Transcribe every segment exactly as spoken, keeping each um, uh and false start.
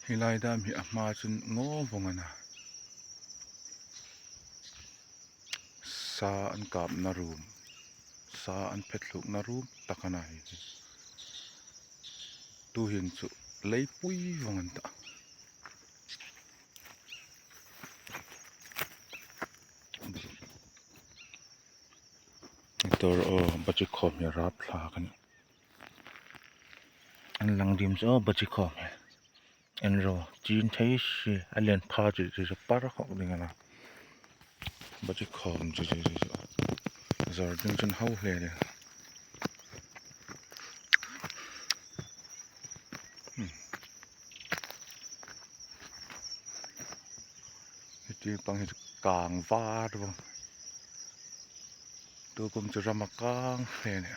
Hi lai dam hi a hma chun ngo vong a na. Sa an kapna rum, sa an phet hlukna rum tak a na hi. Tuhin chu lei pui vong an ta. Tor o, bachi khom hi rap hla kan. An lang dim chu o, bachi khom hi. An ro, chin thei si, a len pha chu chu chu par khok ding a na. Bachi khom chu chu chu chu. Zor ding chun hau hle ding. Hmm. Hiti pang hi chu kang var vong. Tukum chu ram a kang hle ne.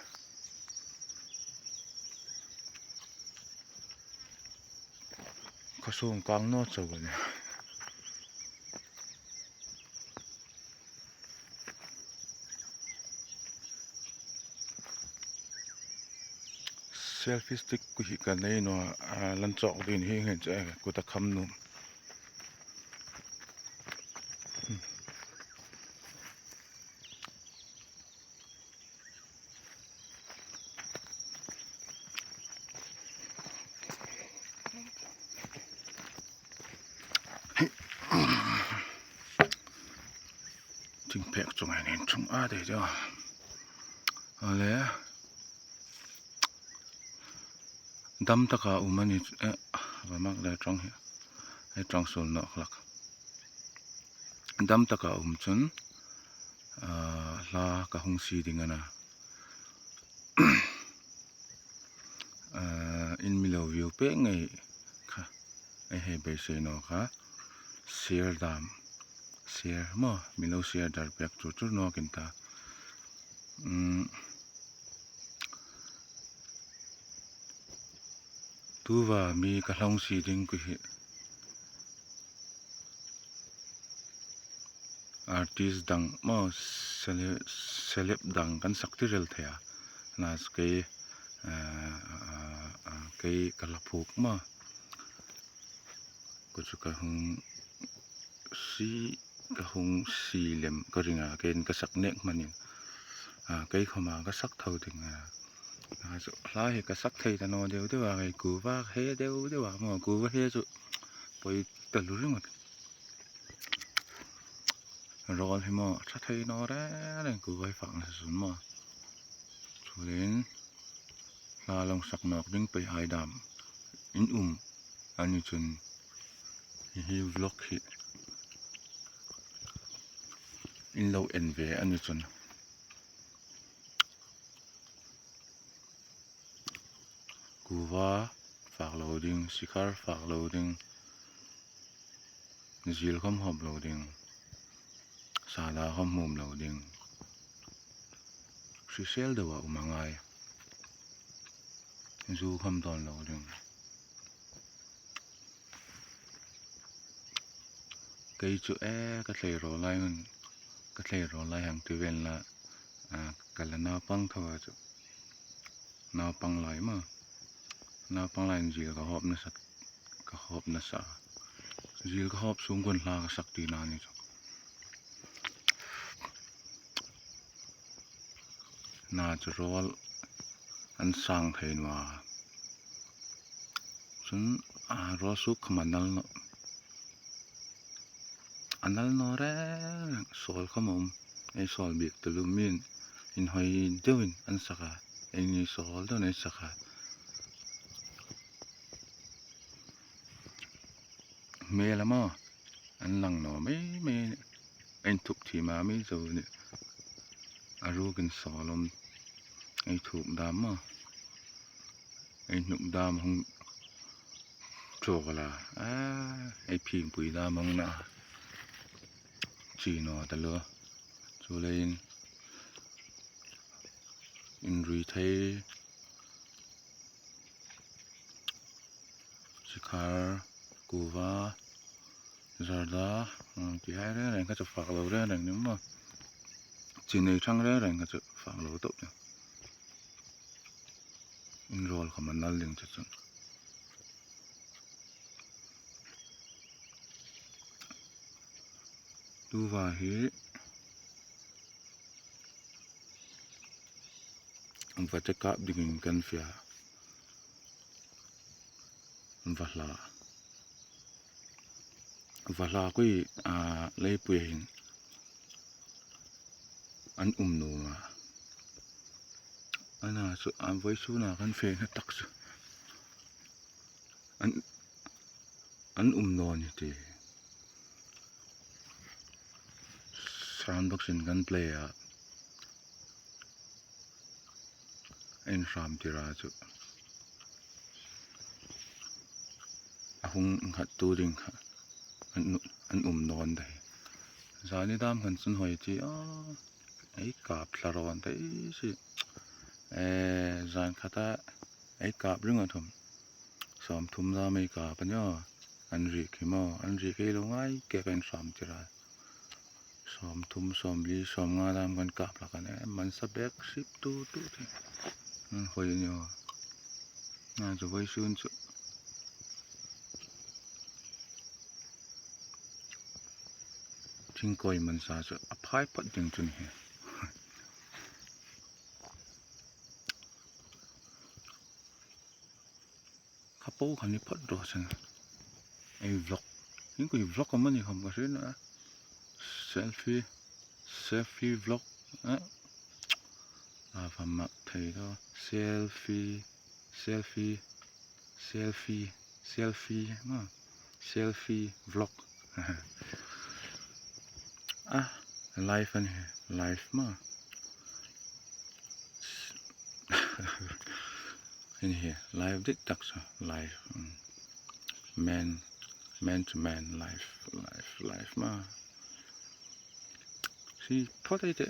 Khosung kang no chau ne. Selfie stick ku hi ka nei no, a, lan chok din hi ngen che, ku ta kham nu. Thing phek chung ai nen chung a dei dei. Ale. Dam taka um a ni, eh, va mak le trong hi. Ai trong sul nok lak. Dam taka um chun, ah, hla ka hung si ding a na. Ah, in mi lo view pe ngai kha. Ai hei bei sei no kha. Share dam. Share mo, mi lo share dar pek chu chu no kin ta. Mm. Tuva mi ka hlong si ding ku hi. Artist dang mo, cele-, celeb dang kan sak ti rel thei a. Na kei, eh, eh, eh, kei ka la phuk mo. Ku chu ka hung si, ka hung si lem ka ring a, kei ka sak nek manin. A, kei khoma ka sak thâu ding a. A, chu hla hi ka sak thei ta no deu deu a, kei ku va he deu deu a mo, ku va he chu poi ta lu ring a. Rol hi mo, cha thei no re re, ku va hi fak na sun mo. Chu lin, hla long sak nok ding pei ai dam. In um. Ani chun hi, hi vlog hi in lo en ve ani chun. Kuva fak lo ding, sikhar fak lo ding, zil khom hop lo ding, sada khom hum lo ding. Sisel deu a um a ngai. Zu khom don lo ding. Kei chu e, ka thlei ro lai hun, ka thlei ro lai hang ti ven la, a, ka la naupang thou a chu. Naupang lai ma. Naupang lai zil ka hop na sa, ka hop na sa. Zil ka hop sung kun hla ka sak ti na ni chu. Na chu rol an sang thei nua. Chun, a, rol suk khom a nal no. A nal no re, sol khom um. Ei sol bik tu lu min. In hoi deu in an sak a. Ei ni sol deu in ei sak a. Me la mo. An lang no mei mei. Ei thup thi ma mei zo ni. A ru kin sol um. Ei thup dam mo. Ei hnuk dam hung chok la. A, ei phim pui dam hung na. Chi no ta lo. Chu lei in. In rui thei. Sikhar, kuva, zarda, mm, ti hai reng reng ka chu fak lo reng reng ni mo. Chi nei thang reng reng ka chu fak lo to. In rol khom a nal ding chu chun. Tuva hi, va tơkap ding in kan fia. Vahla. Vahla koi, a, leipui hin. An um no ma. Ana su, an vei su na kan fe na tak su. An, an um no ni ti. Sound box in kan play a. An ram ti ra su. A hung khat tu ding kha. An, an um no an dai. Zani dam kan sun hoi ti a. Ei kap tla ro an dai si. E, zan khata. Ei kap ring a thum. Som thum dam ei kap an yo. An ri ki mo. An ri ki lo ngai ke kan ram ti ra. Som thum, som li, som nga dam kan kap la kan e, man sa bek sip tu tu ti. An hoi ni o. Na zo vei sun su. Ting koi man sa su. A phai pat ding tun hi. Kapo kani pat ro sen. Ei vlog. Hing koi vlog ka mani ham ka sen a. Selfie. Selfie vlog. A. A va mak thei do. Selfie. Selfie. Selfie. Selfie. Ma. Selfie vlog. A. Live an hi. Live ma. Ini hi, live dik tak su, live. Mm. Man, man to man, live, live, live ma. Si, phot ai te.